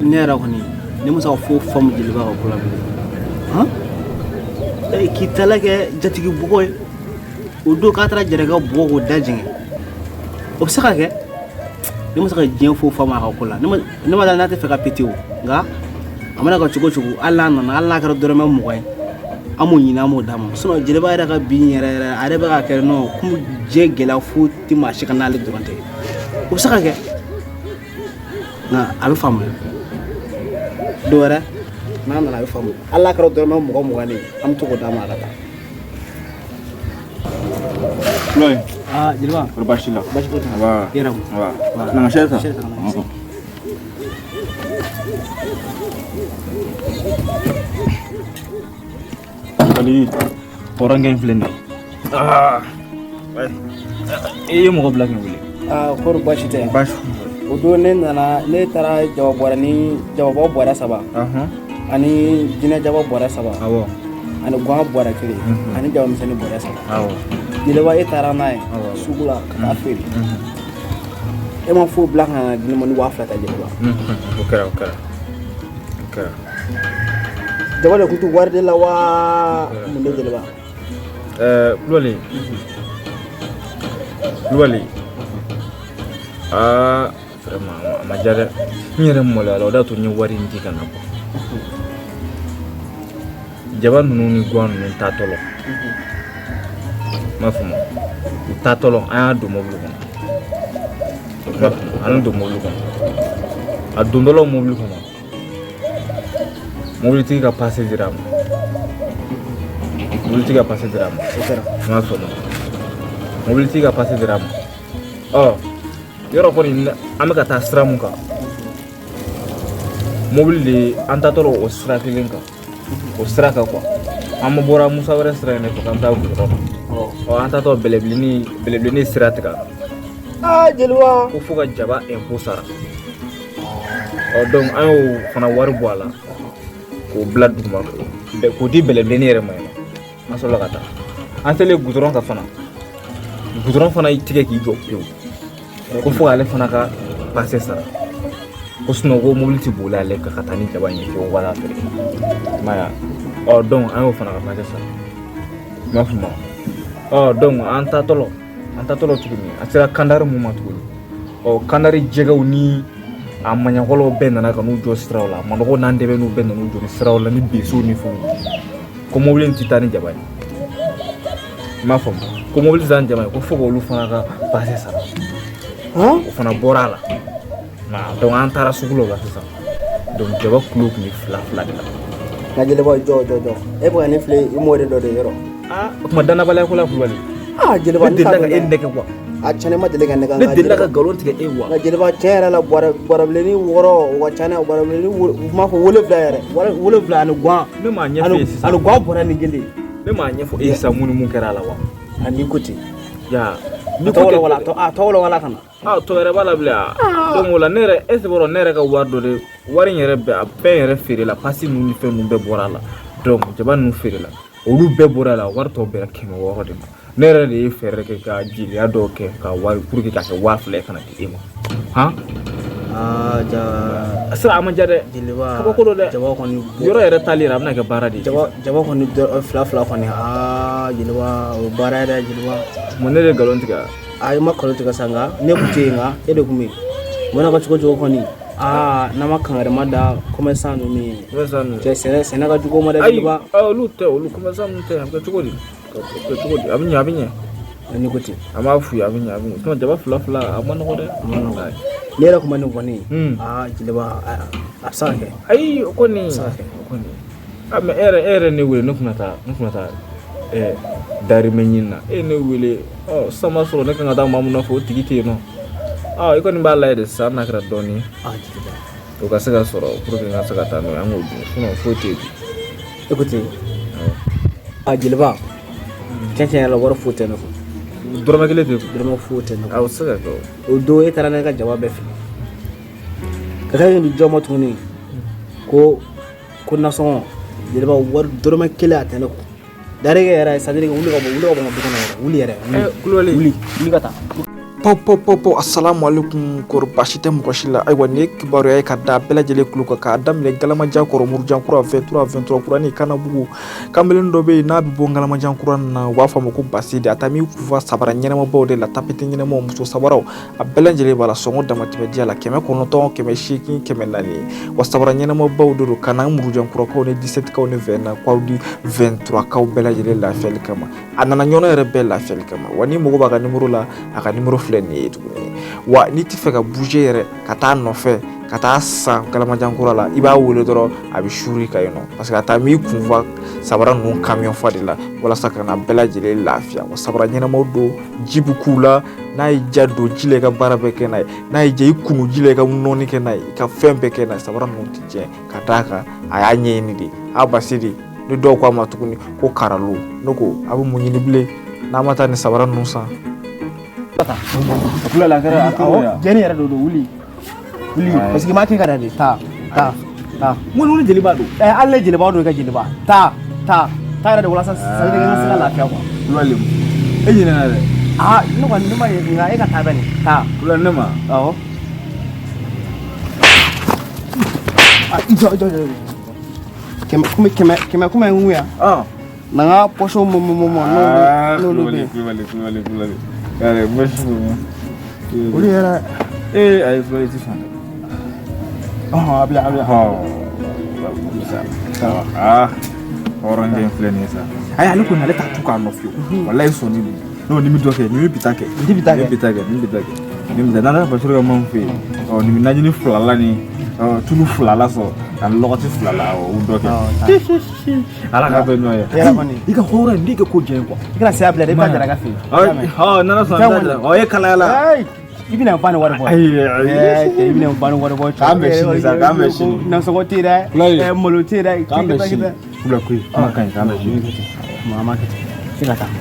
Ne yɛrɛ kɔni, ne ma se ka foyi faamu jeliba ka ko la bilen. Han, k'i tala kɛ jatigi bugɔ ye, o don k'a taara jɛrɛkɛ bugɔ k'o da jɛngɛ, o bɛ se ka kɛ. Ne ma se ka diɲɛ foyi faamu a ka ko la. Ne ma da n'a tɛ fɛ ka péter o, nka a mana kɛ cogo o cogo, hali n'a nana, hali n'a kɛra dɔrɔmɛ 20 ye, an b'o ɲini, an b'o d'a ma. Sinon jeliba yɛrɛ ka bin yɛrɛ yɛrɛ, a yɛrɛ bɛ ka kɛ nɔ komi diɲɛ gɛlɛya foyi tɛ maa si kan n'ale dɔrɔn tɛ. O bɛ se ka kɛ, nka a bɛ faamuya don wɛrɛ n'a nana, a bɛ faamu. Hali n'a kɛra dɔrɔmɛ 20 20 de ye, an bɛ to k'o d'a ma a ka taa. Kulubali. Aa jeliba. Kɔri baasi la? Baasi foyi tɛ. Nba. I yɛrɛ ko? Nba. Na ka sɛ ta. Sɛ ta ka na. Kulubali, hɔrɔnkɛ in filɛ nin ye. Aa. E ye mɔgɔ bila ka n wele. Aa, kɔri baasi tɛ? Baasi. O don ne nana, ne taara jaba bɔrɛ ni jababɔ bɔrɛ 3 ani jinɛ jaba bɔrɛ 3 ani guwan bɔrɛ 1 ani jaba misɛnnin bɔrɛ 3. Jeliba, e taara n'a ye sugu la ka taa feere, e ma foyi bila ka na di ne ma ni 2000 tɛ, jeliba. O kɛra, o kɛra. O kɛra. Jaba de tun tɛ wari de la wa mun de, jeliba? Kulubali. Kulubali. Aa, vraiment a ma diya dɛ. N yɛrɛ maloyala, o de y'a to n ye wari in di ka na bɔ. Jaba ninnu ni guwan ninnu taatɔlɔ. N m'a faamu. U taatɔlɔ, an y'a don mobili kɔnɔ. N m'a faamu, an y'u don mobili kɔnɔ. A dontɔla mobili kɔnɔ, mobilitigi ka passe dira a ma. Mobilitigi ka passe dira a ma. O kɛra. N m'a faamu. Mobilitigi ka passe dira a ma. Ɔ, yɔrɔ kɔni, an bɛ ka taa sira mun kan, mobili de an taatɔla o sira kelen kan, o sira kan quoi. An ma bɔra Musa wɛrɛ sira in de fɛ k'an bɛ taa goudron kan. Ɔ, an taatɔ, bɛlɛbilenni sira tigɛ. Aa jeliba. Ko fo ka jaba impôt sara. Ɔ, donc an y'o fana wari bɔ a la k'o bila duguma, k'o di bɛlɛbilenni yɛrɛ ma yen nɔ. An sɔrɔla ka taa. An selen goudron kan fana, goudron fana y'i tigɛ k'i jɔ pewu ko fo k'ale fana ka passe sara, ko sinon ko mobili tɛ boli ale kan ka taa ni jaba in ye fiyewu ka taa feere. I m'a ye wa? Ɔ, donc an y'o fana ka passe sara, i m'a faamu wa? Ɔ, donc an taatɔlɔ tuguni, an sera kandari mun ma tuguni, ɔ, kandari jɛgɛw ni a maɲakɔlɔw bɛɛ nana ka n'u jɔ siraw la. Manɔgɔw n'an dɛbɛnniw bɛɛ nan'u jɔ ni siraw la ni besow ni fɛnw, ko mobili in tɛ taa ni jaba ye. I m'a faamu, ko mobili tɛ taa ni jaba ye, ko fo k'olu fana ka passe sara. O fana bɔra a la. Donc an taara sugu la o la sisan. Donc jaba kulo tun bɛ 2 2 de la. Nka jeliba, jɔ jɔ jɔ, e bɛ ka ne filɛ i m'o de dɔ de yɔrɔ. Aa, o tuma danabaliya ko la, Kulubali. Aa jeliba. Ne delila ka e nɛgɛ quoi. A tiɲɛ, ne ma deli ka nɛgɛ. Ne delila ka nkalon tigɛ e wa? Nka jeliba, tiɲɛ yɛrɛ la, bɔrɛ bilenni 6, o ka ca dɛ. Bɔrɛ bilenni, u m'a fɔ 7 yɛrɛ, 7 ani guwan. Ne m'a ɲɛfɔ e ye sisan. Ani guwan bɔrɛ ni 1. Ne m'a ɲɛfɔ e ye sisan mun ni mun kɛra a la wa? A n'i ko ten. Ya. A tɔ wala wala, a tɔ wala wala ka na. A tɔ yɛrɛ b'a la bilen a. Donc o la, ne yɛrɛ, est ce que b'a dɔn, ne yɛrɛ ka wari dɔ de, wari in yɛrɛ bɛɛ, a bɛɛ yɛrɛ feere la, passe ninnu ni fɛn ninnu bɛɛ bɔra a la. Donc jaba ninnu feere la, olu bɛɛ bɔra a la, wari tɔ bɛnna 600 de ma. Ne yɛrɛ de ye fɛɛrɛ kɛ ka jeliya dɔw kɛ ka wari pour que k'a kɛ 2000 ye ka na di e ma. Han? Aa ja. Sira a ma diya dɛ. Jeliba. Kabako don dɛ. Jaba kɔni. Yɔrɔ yɛrɛ taali yɛrɛ, a bɛna kɛ baara de ye. Jaba kɔni, 2 2 kɔni, aa jeliba, o baara yɛrɛ, jeliba. Mun, ne de ye nkalon tigɛ? A i ma nkalon tigɛ sa, nka ne kun tɛ yen, nka e de kun bɛ yen. Mun ka cogo cogo kɔni, aa, n'an ma kangarima da commerçant ninnu ye. Commerçant ninnu. Cɛ, sɛnɛ ka jugu o ma dɛ. Ayi. Jeliba. Olu tɛ, olu commerçant ninnu tɛ. A bɛ kɛ cogo di? A bɛ kɛ cogo di? A bɛ ɲɛ, a bɛ ɲɛ. Ni ko ten. An b'a f'u ye, a bɛ ɲɛ, a bɛ ɲɛ. Sinon jaba 2 2, a ma nɔgɔ dɛ. A ma nɔgɔ. Ne yɛrɛ kun ma nin fɔ ne ye. Aa jeliba, a bɛ se ka kɛ. Ayi, o kɔni. A bɛ se ka kɛ. O kɔni. A mais e yɛrɛ ne wele, ne kun na taa darimɛ ɲini na. E ye ne wele, ɔ, sisan b'a sɔrɔ ne kan ka taa maa mun nɔfɛ, o tigi tɛ yen nɔ. Ɔ, i kɔni b'a lajɛ de sisan, n'a kɛra dɔɔnin ye. Aa jeliba. O ka se ka sɔrɔ pour que n ka se ka taa n'o ye, an k'o dun, sinon foyi tɛ yen bi. E ko ten. Aa jeliba, tiɲɛ tiɲɛ yɛrɛ la, wari foyi tɛ ne kun. Dɔrɔmɛ 1 tɛ kun. Dɔrɔmɛ foyi tɛ ne kun. A, o tɛ se ka kɛ o. O don e taara ne ka jaba bɛɛ fili ka kɛ nin jɔ ma tuguni ko nasɔngɔ. Jeliba, wari dɔrɔmɛ 1 a tɛ ne kun. Darike yɛrɛ, c'est à dire wuli ka bɔ, wuli ka bɔ n ka du kɔnɔ yɛrɛ, wuli yɛrɛ. Kulubali. Wuli, wuli ka taa. Paw paw paw paw, assalamu alaikum. Kɔrɔ baasi tɛ mɔgɔ si la. Ayiwa, nin ye kibaruya ye ka da bɛɛ lajɛlen tulo kan, k'a daminɛ Galamajan kɔrɔ, Murujan kura, 23 23 kura ni Kanabugu. Kamalen dɔ bɛ yen n'a bɛ bɔ Galamajan kura na, u b'a fɔ a ma ko Basidi. A taa min kufa sabara ɲɛnamabaw de la, tapis ɲɛnamaw, muso sabaraw, a bɛɛ lajɛlen b'a la. Sɔngɔ damatɛmɛ diya la, 900, 800, 400. Wa sabara ɲɛnamabaw de don ka na Murujan kurakaw ni 17kaw ni 29kaw ni 23kaw bɛɛ lajɛlen lafiyali kama. A nana ɲɔnɔ yɛrɛ bɛɛ lafiyali kama. Wa n'i mago b'a ka nimoro la, a ka nimoro filɛ nin ye tuguni. Wa n'i tɛ fɛ ka bouger yɛrɛ ka taa nɔfɛ ka taa san Galamajan kura la, i b'a wele dɔrɔn, a bɛ suri ka yen nɔ, parce que a taa m'i kun fa sabara ninnu camion fa de la walasa ka na bɛɛ lajɛlen lafiya. Wa sabara ɲɛnamaw don, ji bɛ k'u la. N'a y'i ja don ji la, i ka baara bɛɛ kɛ n'a ye. N'a y'i ja i kunu ji la, i ka nɔɔni kɛ n'a ye, i ka fɛn bɛɛ kɛ n'a ye. Sabara ninnu tɛ tiɲɛ, ka d'a kan a y'a ɲɛɲini de. A Basidi ni dɔw ko a ma tuguni ko karalo. Ne ko a bɛ mun ɲini bilen n'a ma taa ni sabara ninnu san? Jɛni yɛrɛ don, wuli wuli, parce que i m'a kɛ ka da de. Taa taa taa. N ko ni jeliba don. Ɛ, hali ne jeliba don, i ka jeliba. Taa taa taa yɛrɛ de, walasa c'est à dire n ka se ka lafiya quoi. Kulubali, e ɲinɛna dɛ. Aa, ne kɔni ne ma ye, nka e ka taa bɛ nin. Taa. Kulubali, ne ma. Awɔ. I jɔ i jɔ jɔ. Kɛmɛ kumi, kɛmɛ kɛmɛ kumi n kun yan. Na n ka pɔsɔn mɔ mɔ mɔ n'olu bɛ yen. Kulubali, Kulubali, Kulubali. Yɛrɛ, n bɛ Olu yɛrɛ. Ee, ayi, Kulubali, i tɛ sɔn dɛ. Ɔhɔn, a bila a bila. Aa, hɔrɔnkɛ filɛ nin ye sa. Ayi, ale kɔni, ale t'a tu k'a nɔ fiyewu. Walayi, sɔnni don. N'o nin bɛ dɔ kɛ, nin bɛ bi ta kɛ. Nin bɛ ta kɛ. Nin bɛ ta kɛ, nin bɛ ta kɛ. Nin bɛ ta. N'an taara Basiru ka mamu fɛ yen, ɔ nin bɛ najini fila la ni tulu fila la sɔrɔ ani lɔgɔti fila la, awɔ, o dɔ kɛ. Ala ka bɛn ɲɔgɔn ye. Yɛrɛ kɔni. I ka hɔrɔn in, ne kɛ ko diya ye quoi. I kana saya bila dɛ, i bɛ taa Jaraka fɛ yen. Ɔ, n'Ala sɔnna, n t'a jira. Ɔ, e kalaya la. I bɛna n fa ni wari bɔ. Ayi, ayi. Cɛ, i bɛna n fa ni wari bɔ. K'an bɛn sini sa, k'an bɛn sini. Nasɔngɔ tɛ yen dɛ. Kulubali. Malo tɛ yen dɛ. K'an bɛn sini. Kulubali, koyi, kuma ka ɲi, k'an bɛn sini. Maa ma kɛ ten. Se ka taa.